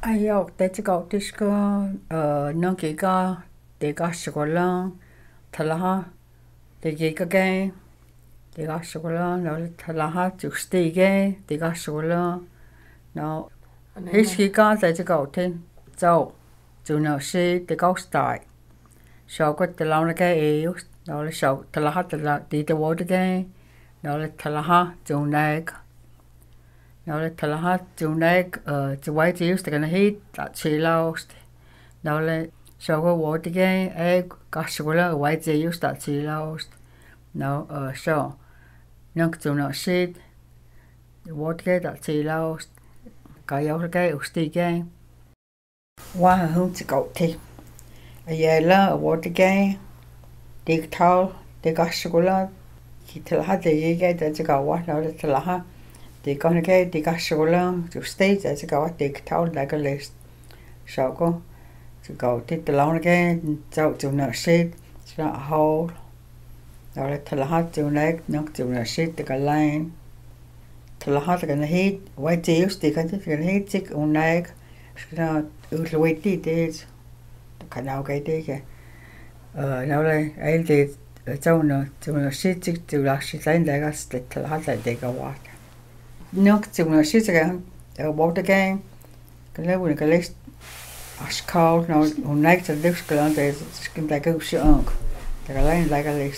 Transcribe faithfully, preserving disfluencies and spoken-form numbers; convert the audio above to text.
Ayoh, te chikautish ko, eh, nong kika, te kashikulan, thalaha, te kika ke, te kashikulan, no le thalaha, chuksti ke, te kashikulan, no. Hish kika, te chikauti, chau, chunasi, te kaustai. Shoko te launa ke ius, no le shoko thalaha, thalaha, ti te woti ke, no le thalaha, chunek. No le thalaha chunek, eh, chuwai chius te kanahit, ta chilaust. No le shoko woti ke, e, kashikulan wai chius ta chilaust. No, eh, sho. Nong chuno sit. Woti ke ta chilaust. Kayo ke usti ke. Wa hung chikauti. Ayela, woti ke, ti kthau, ti kashikulan, ki thalaha, ti ki ke, ti chikauwa, no le thalaha, ti kone ke, ti kashikulan, chusti, ti chikauwa, ti kthau, ti kalis. Shoko, chikauti, te launa ke, chau, chuno sit, chuna ahol. No le thalaha, chunek, nong chuno sit, te kalain. Thalaha, te kanahit, wai chius, te kanahit, te kanahit, chik, unek, Shkina ulwiti te, kanao ke te ke. Eh, no le, el te, eh, chau no, chau no, si, chik, chau la, si, tain, da, gas, te, te, la, te, te, ka, wa. No, chau no, si, chau, eh, wau te ke, ke le, wun, ke le, ashkau, no, un, nai, chau, de, shkila, te, shkin, te, ke, usi, ong. Te, ka, le, te, ke, le,